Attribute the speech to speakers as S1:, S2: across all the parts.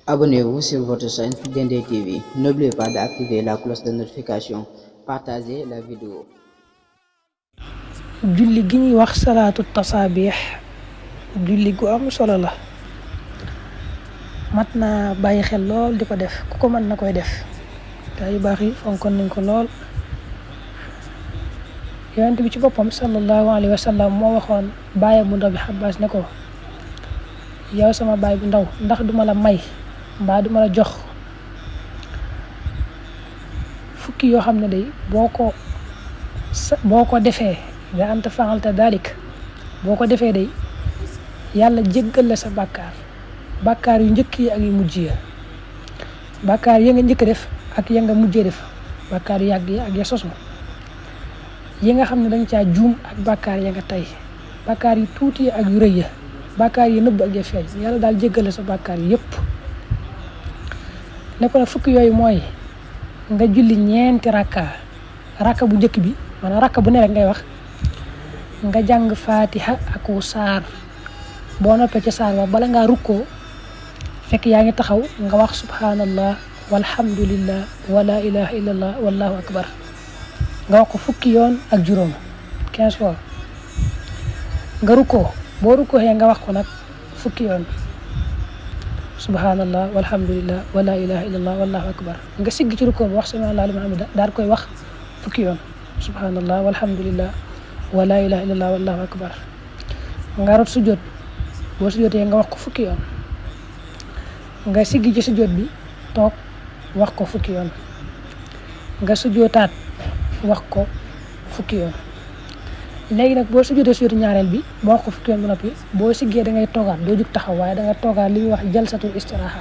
S1: Abonnez-vous sur votre chaîne Dendé TV. N'oubliez pas d'activer la cloche de notification. Partagez la vidéo.
S2: julli gi ñuy wax salaatu tasaabiix julli gu am solo la mat naa bàyyi xel lool di ko def ku ko mën na koy def gaa yu baax yi fonkoon nañ ko lool. yonent bi ci boppam sallallahu alayhi wa sallam moo waxoon baayam bu ndaw bi Abbas ne ko yow sama baay bu ndaw ndax duma la may mbaa duma la jox fukki yoo xam ne day boo ko defee nga anta fa'alta dalik boo ko defee day yàlla jéggal la sa bàkkaar yu njëkk yi ak yu mujj ya bàkkaar ya nga njëkk def ak ya nga mujjee def bàkkaar yu yàgg yi ak ya sosu yi nga xam ne dañ caa juum ak bàkkaar ya nga tey bàkkaar yu tuuti ak yu rëy ya bàkkaar yi nëbb ak ya feeñ yàlla daal jéggal la sa bàkkaar yépp ne ko nag fukki yooyu mooy nga julli ñeenti rakka bu njëkk bi maanaam rakka bu ne rek ngay wax nga jàng fatiha ak saar boo noppee ci saar ba bala ngaa rukkoo fekk yaa ngi taxaw nga wax subhanallah walhamdulillah wala ilaha illallah wallahu akbar nga wax ko fukki yoon ak juróom 15 fois nga rukkoo boo rukkoo nga wax ko nag fukki yoon subhanallah walhamdulillah wala ilaha illallah wallahu akbar nga sigg ci rukkoo ba wax sami Allahu liman hamida daal koy wax fukki yoon subhanallah walhamdulillah wala ilaha illallah wallahu akbar nga rot sujjóot boo sujjóotee nga wax ko fukki yoon nga sigg ci sujjóot bi toog wax ko fukki yoon nga sujjóotaat wax ko fukki yoon léegi nag boo sujjóotee sujjóotu ñaareel bi boo wax ko fukki yoon ba noppi boo siggee da ngay toogaat doo jug taxaw waaye da nga toogaat li ñuy wax jalsatul istiraaha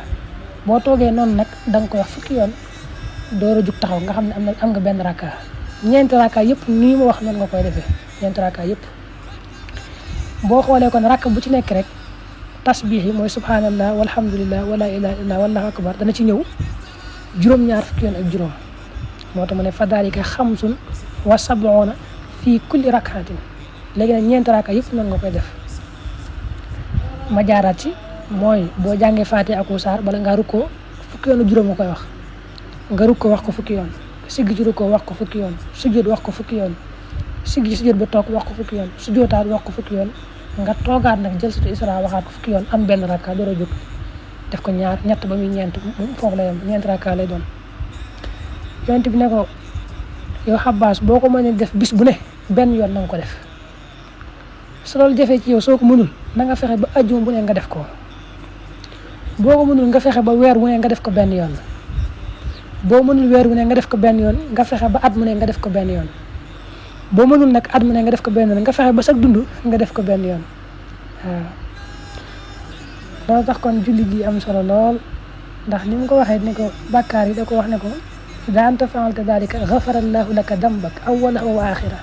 S2: boo toogee noonu nag da nga koy wax fukki yoon door a jug taxaw nga xam ne am nga benn rakka ñeenti rakka yëpp nii ma wax noonu nga koy defee ñeenti rakka yëpp boo xoolee kon rakk bu ci nekk rek tasbiix yi mooy subhanallah walhamdulillah wala ilaha illallah wallahu akbar dana ci ñëw juróom-ñaar fukki yoon ak juróom moo tax mu ne fa dalika xamsun wa sab'una fii kulli rak'atin léegi nag ñeenti rakka yëpp noonu nga koy def ma jaaraat ci mooy boo jàngee faatiha ak saar bala ngaa rukkoo fukki yoon ak juróom nga koy wax nga rukkoo wax ko fukki yoon sigg ci rukkoo wax ko fukki yoon sujjóot wax ko fukki yoon sigg ci sujjóot ba toog wax ko fukki yoon sujjóotaat wax ko fukki yoon nga toogaat nag jël satu isra waxaat ko fukki yoon am benn rakka door a jóg def ko ñett ba muy ñeent foofu la yem ñeent rakka lay doon. yonent bi ne ko yow Abbas boo ko mënee def bis bu ne benn yoon na nga ko def su loolu jafee ci yow soo ko mënul na nga fexe ba ajjuma bu ne nga def ko boo ko mënul nga fexe ba weer wu ne nga def ko benn yoon boo mënul weer wu ne nga def ko benn yoon nga fexe ba at mu ne nga def ko benn yoon boo mënul nag at mu ne nga def ko benn yoon nga fexe ba sax dund nga def ko benn yoon waaw loolu tax kon julli gi am solo lool ndax ni mu ko waxee ne ko bàkkaar yi da ko wax ne ko ida anta fa'alta dalika ghafara allahu laka dambak awwalahu wa axira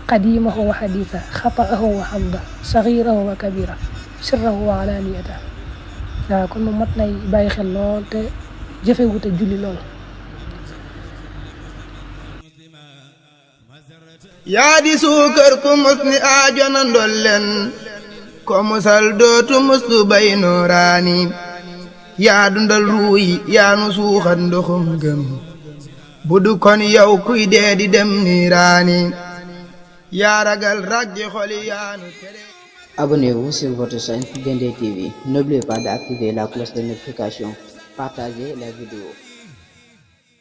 S2: qadimahu wa haditha xata'ahu wa hamda saghirahu wa kabira sirrahu wa alaniyata waaw kon moom mat nay bàyyi xel lool te jëfewute julli lool.
S3: yaa di suukar ku mus ni aajona ndolleen ko musal dootu muslu bay nooraani yaa dundal ruuyi yaa nu suuxat ndoxum gëm budu kon yow kuy dee di dem niiraani yaa ragal raggi xoli yaa nu tere.
S1: Abonnez-vous sur votre chaîne Dendé TV. N'oubliez pas d'activer la cloche de notification. Partagez la vidéo.